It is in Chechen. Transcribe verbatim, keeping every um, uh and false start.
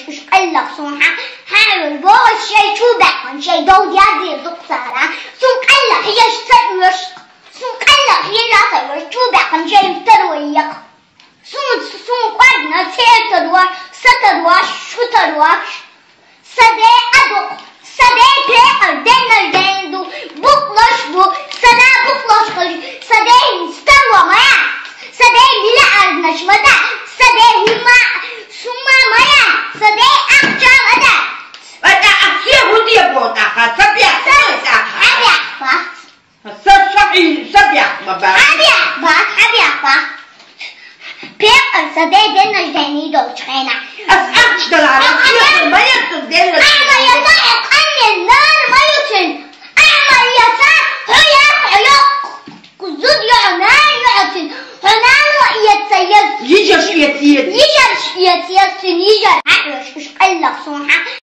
Уж къайлах сона хьа-, хьаьвер бохуш шай чу баьккхина, шай дов дязийр дукха цара. Сун къайлах еш ца оьш, сун къайлах еш ца оьш, чу баьккхина шай таро ехь. Сун, сун кӀордана цӀе таро, са таро, шу таро. Са де а дукха, са де пекъар ден нажден ду, букъ лош бу, са да букъ лош хилча, са де старо ма я, са де миллиарднаш ма да, са де хӀумма, сумма ма я, са де ахча ма да. Ва тӀаккха ахча хӀун де боху тӀаккха? Са бехк ма бац тӀаккха. Хьан бехк бац? Са, са хьи-, са бехк ма бац. Хьан бехк бац, хьан бехк бац? Пекъар са де ден нажден долчу хенахь. Ас ахча дала, ас ахча ма яц, ас ден нажден. Ахьа ма яц, ахьа къаннен нана ма ю цуьнан. Ахьа ма яц, хьо яц, хьо йо. Зуда йо, нана йо цуьнан. Хьо нана йо, эца еза. Йижарш эца еза. Йижарш эца еза цуьнан, йижар. Ахьа уьш къайлах сона хьа.